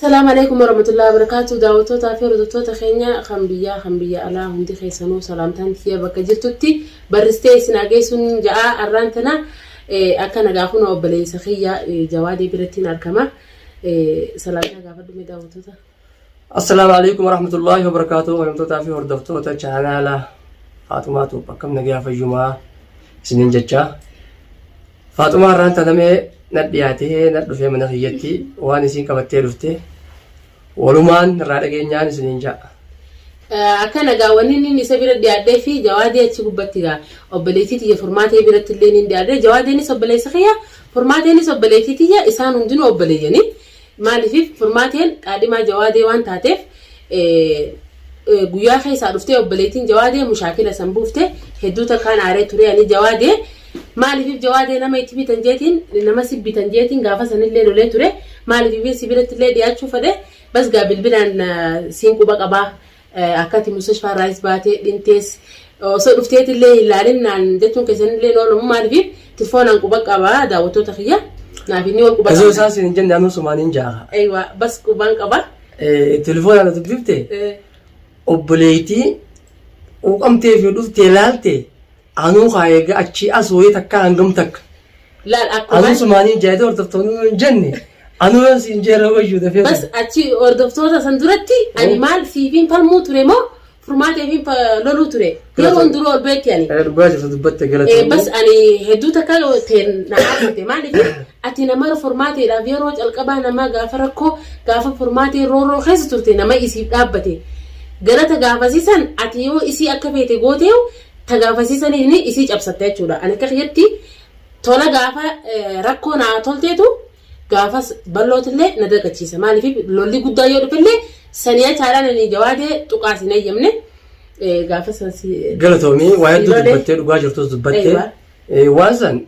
Salaam alaikum warahmatullahi wabarakatuh. Daawwattootaa fi hordoftoota keenya kan biyyaa kan biyya alaa hundi keessanuu salaamtaan tiyya bakka jirtutti barristee isin hageessuun ja'a. Arraan tana akka nagaa kun obboleessa kiyya Jawaadee birattiin argama. Salaamtaa gaafadhu mee daawwattoota. Assalaamu alaikum warahmatullahi wabarakatuh. Hordoftoota fi hordoftoota chaanaala Faaxumaa Tuub, akkam nagaa fayyumaa isiniin jecha. Faaxumaa irraan tanamee na dhiyaatee na dhufee mana kiyyatti waan isiin qabattee dhufte walumaan irraa dhageenyaan isiniin ja'a. Akka nagaa wanni inni isa bira dhiyaadhee fi Jawaadee achi gubbatti gaa obboleettii tiyya Furmaatee biratti illee ni dhiyaadhee. Jawaadeenis obboleessa kiyya, Furmaateenis obboleettii tiyya, isaan hundinuu obboleeyyani. Maaliif Furmaateen qaadhimaa Jawaadee waan taateef, guyyaa keessaa dhuftee obboleettiin Jawaadee mushaakila san buufte. Hedduu takkaan aaree ture ani Jawaadee. Maaliif Jawaadee nama itti bitan jeetiin, nama si bitan jeetiin gaafa sanillee lolee ture. Maaliif si biratti illee dhiyaachuu fedhe. Bas gaa bilbilaan siin quba qabaa. Akkati mustashfaa raayis baatee dhintees osoo dhufteetillee hin laalin naan jechuun keessanillee hin oolamu. Maaliif tilfoonaan quba qabaa daawwattoota kiyya naaf inni wal quba Osoo isaan siin hin jenne anuu sumaan hin jaaha. Eeywa, bas qubaan qaba. Telefoonaan na dubbifte, obboleettii quuqamtee fi dhuftee laalte anuu kaa eega achii as wayii takka hangam takka. Laal akkuma Anuu sumaanii jaayitee hordoftoonni hin jenne anuu yoon siin jeera wayyuu dafee. Bas achi hordoftoota san duratti ani maal siifiin falmuu ture moo Furmaateefiin loluu ture? Yeroon dura ol beekti ani. Dhugaa jirtu dubbatte, galatoomii. Bas ani hedduu takka ta'e na aarsite. Maaliif ati nama Furmaateedhaaf yeroo calqabaa nama gaafa rakkoo, gaafa Furmaatee roorroo keessa turte nama isiif dhaabbate. Galata gaafasiisan ati yoo isii akka feete gooteeyu ta gaafasiisaniin isii cabsatte jechuudha. Ani akka kiyyatti tola gaafa rakkoo naa tolteetu gaafas ballootillee na dagachiisa. Maaliif lolli guddaa yoo dhufellee sanii achaadhaan ani Jawaadee tuqaas hin eeyyamne gaafa san si. Galatoomii, waa hedduu si lolee. Dubbattee, dhugaa jirtus dubbattee. Eeywa. Waan san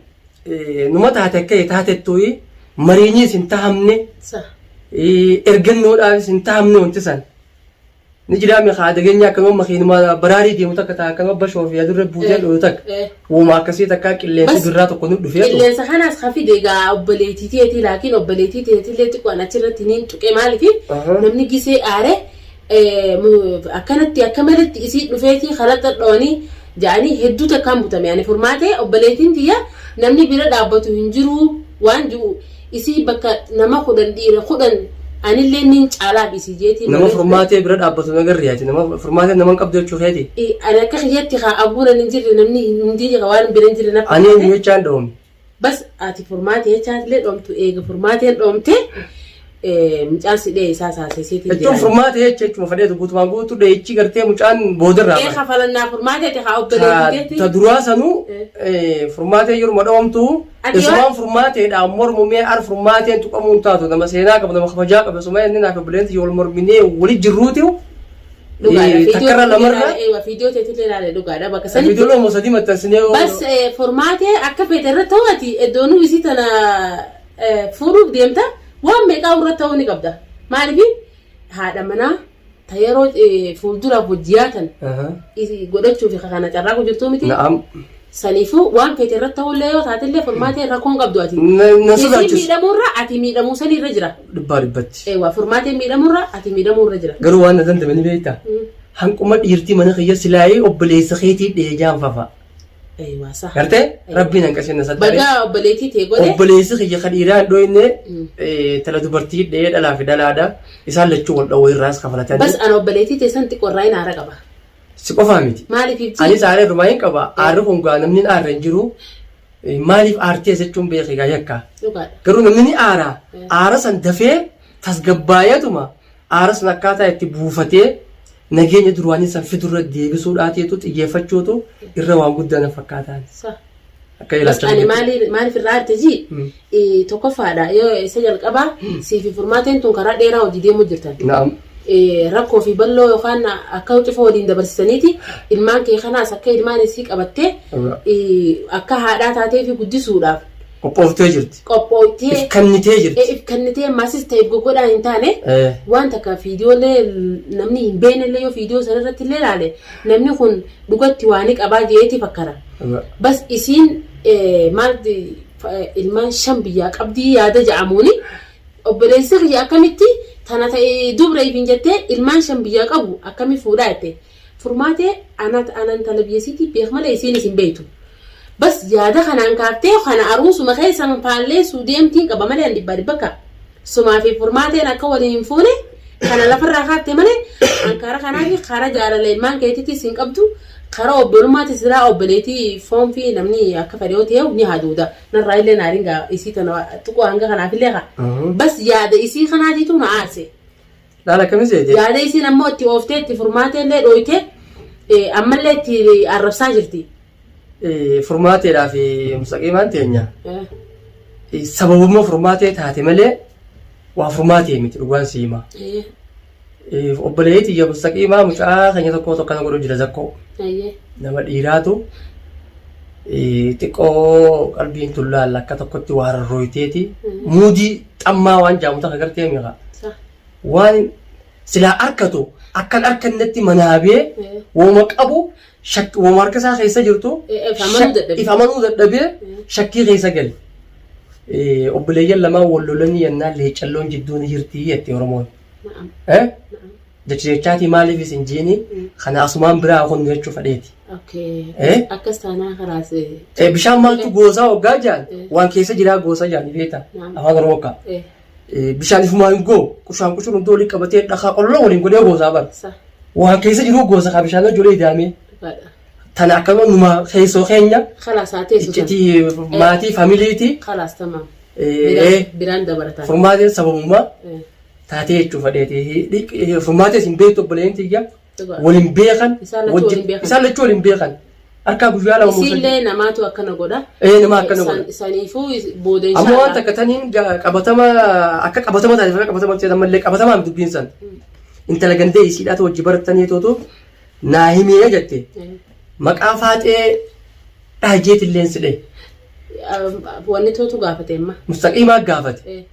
numa taate akka taatettuu mariinyiis hin tahamne, ergannoodhaafis hin tahamne. Wanti san ni jiraame haa dageenya akkanuma makiinuma baraarii deemu takka ta'a, akkanuma bashoo fi adurre buutee dhufu takka uuma akkasii takka qilleensi Bas, birraa tokko nu dhufee Qilleensa kanaas ka fide egaa obboleettii teetii, laakiin obboleettii teetillee xiqqoon achirratti niin tuqe. Maaliif namni gisee aare akkanatti akka maletti isii dhufeetii kalaxa dho'anii ja'anii hedduu takkaan butame. Ani Furmaatee obboleettiin tiyya namni bira dhaabbatu hin jiru waan jiru isii bakka nama 10 dhiira 10 anillee nin caalaaf isii jeetiin Nama Furmaatee bira dhaabbatu nagarri ati nama Furmaatee nama hin qabdu jechuu keeti. Ani akka kiyyatti kaa abuunan hin jirre, namni hundi waan bira hin jirre na Ani eenyu jechaan dhoome? Bas ati Furmaatee jechaatillee dhoomtu, eega Furmaateen dhoomte mucaan si dhee isaa saaseseetiin Jechuun Furmaatee jecha jechuma fedheetu guutumaan guutuu dheechi gartee mucaan boodarraa Ee bare. Kafalannaa Furmaateeti haa obboleettii keetii. Ta duraa sanuu Furmaatee yeruma dhoomtu Ati isumaan Furmaateedhaan mormumee ar Furmaateen tuqamuun taatu nama seenaa qabu, nama kabajaa qabu isuma inni naaf obboleetti wal morminee wali jirruuti. Dhugaadha. Takkarra lamarra. Eewa, viidiyoo teetillee ilaale, dhugaadha bakka sanitti. Viidiyoo lama sadii maxxansinee. Bas Furmaatee akka feete irra ta'u ati iddoonuu isii tana fuudhuuf deemta, waan meeqaa irra ta'uu ni qabda. Maaliif haadha manaa ta yeroo fuulduraaf wajji yaatan godhachuuf kana carraa jirtuu miti. Na'am. Saniifuu waan feete irra ta'ullee yoo taatellee Furmaatee rakkoon qabdu ati. Na Isiin sodaachisu. miidhamuurra ati miidhamuu sanii irra jira. Dhibbaa dhibbatti. Eewwa, Furmaatee miidhamuurra ati miidhamuurra jira. Garuu waan na dandame ni beektaa? Hanquma dhiirtii mana kiyya silaayee obboleessa keetii dheejaan fafa. Eewwa saha. Gartee rabbiin hanqasee na sattare. Bagaa obboleettii tee godhe. Obboleessi kiyya ka dhiiraa hin dhoyne, tala dubartii dhee dhalaa fi dhalaadha. Isaan lachuu wal dhawoo irraas kafalatanii. Bas ana obboleettii tee san xiqqoo irraa hin aara qaba. Si qofaa miti. Maaliif ibsi? Anis aaree irrumaa hin qaba. Aarri kun gaa namni hin aarre hin jiru. Maaliif aartee jechuun beekee gaa yakka. Dhugaadha. Garuu namni ni aara. Aara san dafee tasgabbaayatuma aara san akkaataa itti buufatee nageenya duraanii san fidurra deebisuudhaatiitu xiyyeeffachuutu irra waan guddaa na fakkaataan. Sa. Akka Bas ilaalcha ani kiyyaatti. maaliif irraa aarte ji tokkoffaadha yoo isa jalqabaa siifi Furmaateen tun karaa dheeraa hojii deemuu jirtan. Na'am. Rakkoo fi bal'oo yookaan akka cufa waliin dabarsisaniiti ilmaan kee kanaas akka ilmaan isii qabattee akka haadhaa taatee fi guddisuudhaaf Qophooftee jirti. Qophooftee If kennitee jirti. If kennitee maasis ta'eef goggodhaa hin taane waan takka fiidiyoolee namni hin beeknellee yoo fiidiyoo sana irratti illee ilaale namni kun dhugatti waa ni qabaa jeeti fakkara. Bas isiin maal ilmaan shan biyyaa qabdii yaada ja'amuuni obboleessi kiyya akkamitti Tana ta'e dubra ifin jettee ilmaan shan biyyaa qabu akkami fuudhaa jette. Furmaatee ana ana intala biyya isiitii beek malee isiin isin beektu. Bas yaada kanaan kaaftee kana aruusuma keessan faalleessuu deemtiin qaba malee an dhibbaa dhibbakka. Sumaa fi furmaateen akka waliin hin fuune kana lafarraa kaafte malee an karaa kanaa fi karaa jaalala ilmaan keetiitis hin qabdu karaa obbolummaatti silaa obboleetii foon fi namni akka fedhe yoo ta'e ni haduuda. Narraa illee naariin gaa isii tana tuquu hanga kanaaf illee kaa. Bas yaada isii kanaatiitu na aarse. Laala akkamii seete? Yaada isiin ammoo itti ooftee itti furmaatee illee dhooytee ammallee itti arrabsaa jirti. Furmaateedhaa fi mustaqiimaan teenya sababummaa furmaatee taate malee waa furmaatee miti dhugaan si hima. Obboleetii tiyya mustaqiimaa mucaa keenya tokko tokko kana godhu jira zakkoo. Nama dhiiraatu xiqqoo qalbiin tullaalla akka tokkotti waa rarrooyteeti muudii xammaa waan jaamu takka gartee miqa. Waan silaa arkatu akkan arkannetti manaabee wooma qabu wooma harka isaa keessa jirtu If amanuu dadhabee. If amanuu dadhabee shakkii keessa gale. Obboleeyyan lamaan wal lolanii yennaan leecalloon jidduu ni jirti jette Oromoon. Na'am. Eh? Na'am. Jecha jechaatii maaliif isin jeeni kana asumaan biraa kun jechuu fadheeti. Okay. Eh? Akkas taanaa karaas. Bishaan maaltu goosaa hoggaa jaan waan keessa jiraa goosa jaan beekta Na'am. afaan Oromoo akka. Bishaan ifumaan hin goo qushaan qushuun hunduu waliin qabatee dhakaa qolloo waliin godhee goosaa bara. Sa. Waan keessa jiruu goosa kaa bishaan ijoollee idaamee. Dhugaadha. Tana akkanuma numa keessoo keenya Khalaas haa teessu san. iccitii maatii familiiti. Khalaas tamaam. Biraan biraan dabalataan. Furmaateen sababummaa taatee jechuu fadheeti. Furmaatees hin beektu obboleeyyan tiyya. Dhugaa. Waliin beekan. Isaan lachuu waliin beekan. Isaan lachuu waliin beekan. Harkaa guyyaa lama moo sadii. Isiillee namaatu akkana godha. Ee nama akkana godha. Saniifuu booda Ammoo waan inshaallah. takka taniin qabatama akka qabatama taate akka qabatama ta'e ammallee qabatamaa miti dubbiin san. Intala gandee isiidhaatu wajji baratanii tootu naa himee jette. Maqaa faaxee dhaajeetilleen si dhahe. Wanni tootu gaafate amma. Mustaqiimaa gaafate.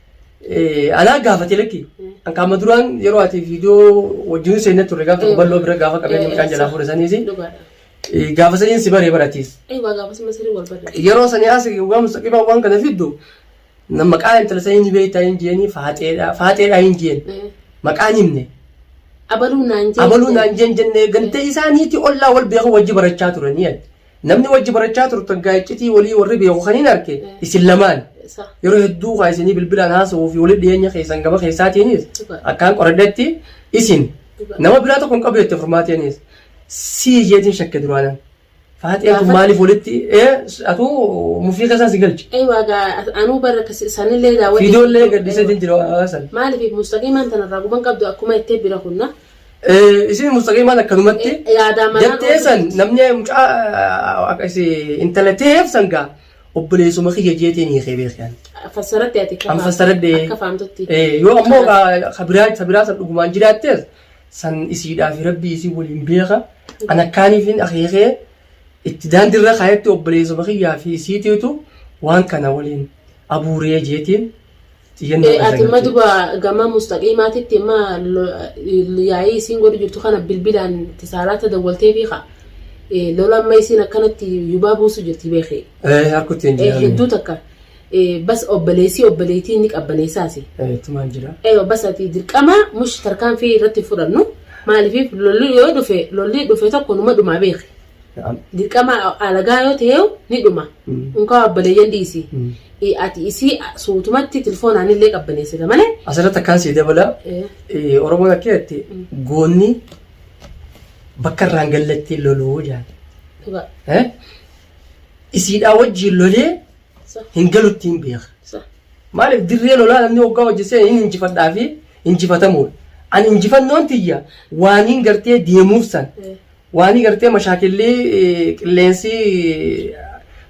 Anaa gaafate lakki. An qaama duraan yeroo ati viidiyoo wajjin seenne turre gaafa tokko bal'oo bira gaafa qabeenya mucaan jalaa fuudhe saniisi. Dhugaadha. Gaafa saniin si baree baratiis. Eewwa gaafasuma sirrii wal barre. Yeroo sanii as waan mustaqiimaa waan kana fiddu na maqaa intala sanii ni beektaa hin jeeni faaxeedha faaxeedha hin jeen maqaan himne. Abaluu naan jeen. Abaluu naan jeen jennee gantee isaaniiti ollaa wal beeku wajji barachaa turanii ati. Namni wajji barachaa turtan gaa iccitii walii warri beeku kan hin arke isin lamaan. Sa. Yeroo hedduu kaa isinii bilbilaan haasa'uu fi walitti dhiyeenya keessan gama keessaatiinis akkaan qoradhetti isin nama biraa tokko hin qabu jette furmaateenis. Sii jeetiin shakke duraanan. Faaxee atu Gaafa- maaliif walitti ee atu mufii keessaa si galche. Eewwa gaa anuu bara sanillee daawwadhe. Fiidoollee gadhiiseetiin jira waa san. Maaliif mustaqiimaan tanarraa guban qabdu akkuma ittee bira kunna. Isin mustaqiimaan akkanumatti Yaadaa manaan jettee san namni mucaa akkasi intala teef san gaa obboleessuma kiyya jeetiin hiikee beekan. Fassaratti ati akka An fassaradhe. Akka faamtutti. Yoo ammoo kabiraa san dhugumaan jiraattees san isiidhaa fi rabbii isii waliin beeka. An akkaaniifin akeekee itti daandirra kaayetti obboleessuma kiyyaa fi isiitiitu waan kana waliin abuuree jeetiin xiyyannoo keessa Ati imma galche. duba gama mustaqiimaatitti imma yaa'ii isiin godhu jirtu kana bilbilaan tisaalaata dawwaltee fi kaa lola amma isiin akkanatti yubaa buusu jirti beekee. Harkutti hin jiraame. Hedduu takka bas obboleessii obboleettii ni qabbaneessaasi. Tumaan jira. Bas ati dirqama mush tarkaanfii irratti fudhannu maaliif lolli yoo dhufe lolli dhufe tokko numa dhumaa beeki. Dirqama alagaa yoo ta'e ni dhuma. Unkaa obboleeyyan dhiisi. Ati isii suutumatti tilfoonaan illee qabbaneessita malee. Asirratti akkaan sii dabala. Oromoon akka jette goonni bakka irraan galletti loluu jedhan. Dhugaa. Isiidhaa wajjin lolee hin galutti hin beeka. Maaliif dirree lolaa namni hoggaa hojii seene hin injifadhaa fi injifatamuudha. Ani injifannoon tiyya waaniin gartee deemuuf san waanii gartee mashaakilli qilleensi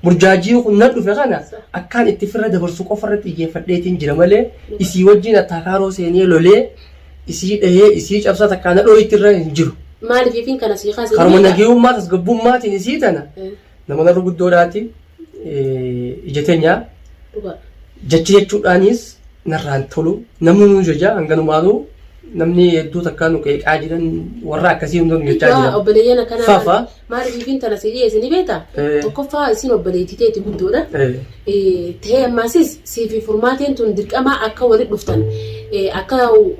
burjaajii kun na dhufe kana akkaan itti firra dabarsu qofa irratti xiyyeeffadheetiin jira malee isii wajjin attaakaaroo seenee lolee isii dhahee isii cabsaa takkaa na dhooyitti irra hin jiru. Maaliif ifiin kana sii kaase? Karuma nagayummaa tasgabbummaatiin isii tana nama narra guddoodhaati ija teenyaa Dhugaa. jechi jechuudhaanis narraan tolu namni nu jaja hanganumaanuu. Namni hedduu takkaa nu qeeqaa jiran warra akkasii hunda nu jechaa Egaa jiran. obboleeyyan akkanaa Fafa. maaliif ifiin tana si dhiyeesse ni beektaa? Tokkoffaa isin obboleettii teeti guddoodha. Ta'ee ammaasis siifi furmaateen tun dirqamaa akka walitti dhuftan akka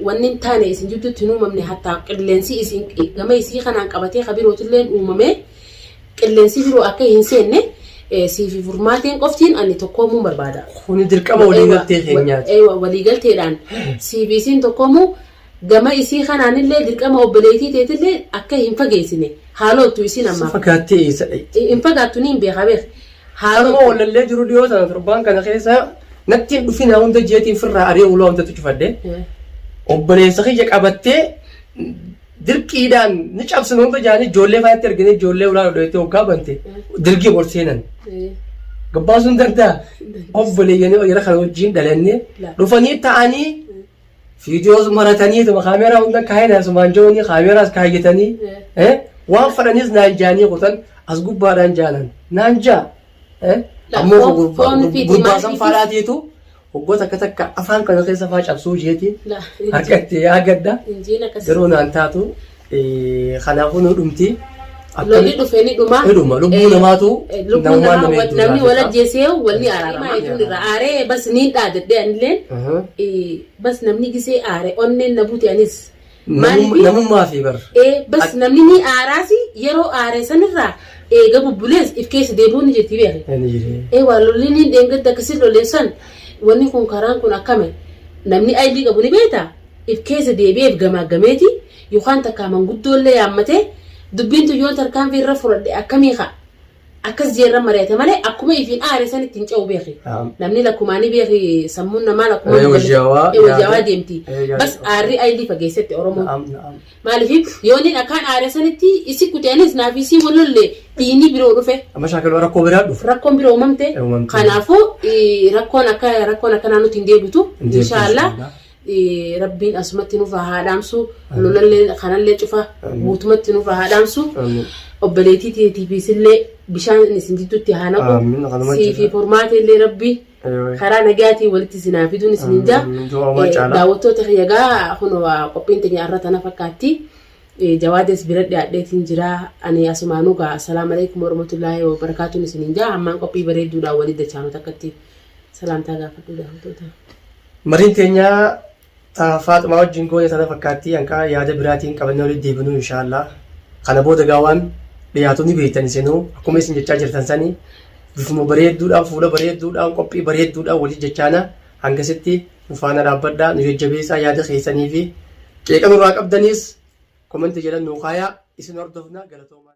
wanni hin taane isin jidduutti hin uumamne hattaa qilleensi isin gama isii kanaan qabatee ka birootilleen uumamee qilleensi biroo akka hin seenne siifi furmaateen qoftiin ani tokkoomuu barbaada. Kuni dirqama waliigaltee keenyaati. Eewa waliigalteedhaan siifi isiin tokkoomuu gama isii kanaanillee dirqama obboleettii teetillee akka hin fageessine haaloottu isiin ammaa. Fagaattee eessa dhaqxe? Hin fagaattu ni hin beekaa beek. Kanuma Haaloottu. wallallee jiru dhiyoo sana torbaan kana keessa natti hin dhufinaa hunda jeetiin firraa ari'ee ulaa hundatti cufadhe. Obboleessa kiyya qabattee dirqiidhaan ni cabsina hunda jaanii ijoollee faatti argine ijoollee ulaa dhodheettee hoggaa bante dirqii ol seenan. Gabbaasuu hin danda'a. Obboleeyyanii yeroo kana wajjin dhalanne dhufanii ta'anii fiidiyoos maratanii tuma kaameeraa hunda kaayeen asumaan joonii kaameeraas kaayyatanii waan fadhanis naan jaanii kutan as gubbaadhaan jaalan naan jaa. Ammoo gurbaa san faadhaatiitu waggoota takka takka afaan kana keessa faa cabsuu isheeti harka itti yaagadda garuu naan taatu kanaafuu nu dhumti. Lolli dhufe ni dhuma. Ni dhuma lubbuu namaatu namummaan nama hedduu namni wal ajjeesee walni araarama. Jechuun irra aaree bas niin dhaadadhe anilleen bas namni gisee aare onneen na buute anis. Maaliif? Namummaa fi bar. Ee bas namni ni aaraasi yeroo aare sanirraa eega bubbulees if keessa deebi'uun ni jirti beeki. Ni jire. Ee waa lolli ni dheengadda akkasii lolleen san wanni kun karaan kun akkame namni aylii qabu ni beekta if keessa deebi'eef gamaaggameeti yookaan takkaa manguddoollee yaammatee dubbiin tun yoon tarkaanfii irra fudhadhe akkamii ka'a Akkas jeerra mari'ate malee akkuma ifiin aare sanitti hin ce'u beeki. Namni lakkumaa ni beeki sammuun namaa lakkumaa Eh, wajjaawaa wajjaawaa yaada. deemti. Eh, yaada Bas aarri ayilii fageessetti Oromoon. Na'am, na'am. Maaliif yooniin akkaan aare sanitti isi kute anis naaf isii wal lolle dhiigni biroo dhufe. Amma shaakaluu rakkoo biraa dhufe. Rakkoon biroo uumamte. Uumamte. Kanaafuu rakkoon akka rakkoon akkanaa nutti hin deebitu. Hin deebitu, Inshaallah. inshaallah. Rabbiin asumatti nurraa haa dhaamsu lolallee kanallee cufa guutumatti nurraa haa dhaamsu obboleettii teetiifiisillee bishaan isin jidduutti haa naqu siifi furmaateellee rabbi karaa nagaatiin walitti isin haa fiduun isin hin jaa daawwattoota kiyya gaa kunoo qophiin teenya har'a tana fakkaatti. Jawaades bira dhiyaadheetiin jira ani asumaanuu gaa assalaamu alaikum warahmatullaahi wabarakaatuun isin hin jaa ammaan qophii bareedduudhaan walii dachaanu takkatti salaamtaa gaafadhu daawwattoota. Mariin teenya ta Faaxumaa wajjin goone tana fakkaatti hanqa yaada biraatiin qabannee walitti deebinuu inshaallah. Kana booda gaa waan dhiyaatu ni beektan isinuu akkuma isin jechaa jirtan sani bifuma bareedduudhaan fuula bareedduudhaan qophii bareedduudhaan walii jechaana hangasitti nu faana dhaabbadhaa nu jajjabeessaa yaada keessanii fi qeeqa nurraa qabdaniis komentii jedhan nuu kaayaa isin hordofna galatoomaa.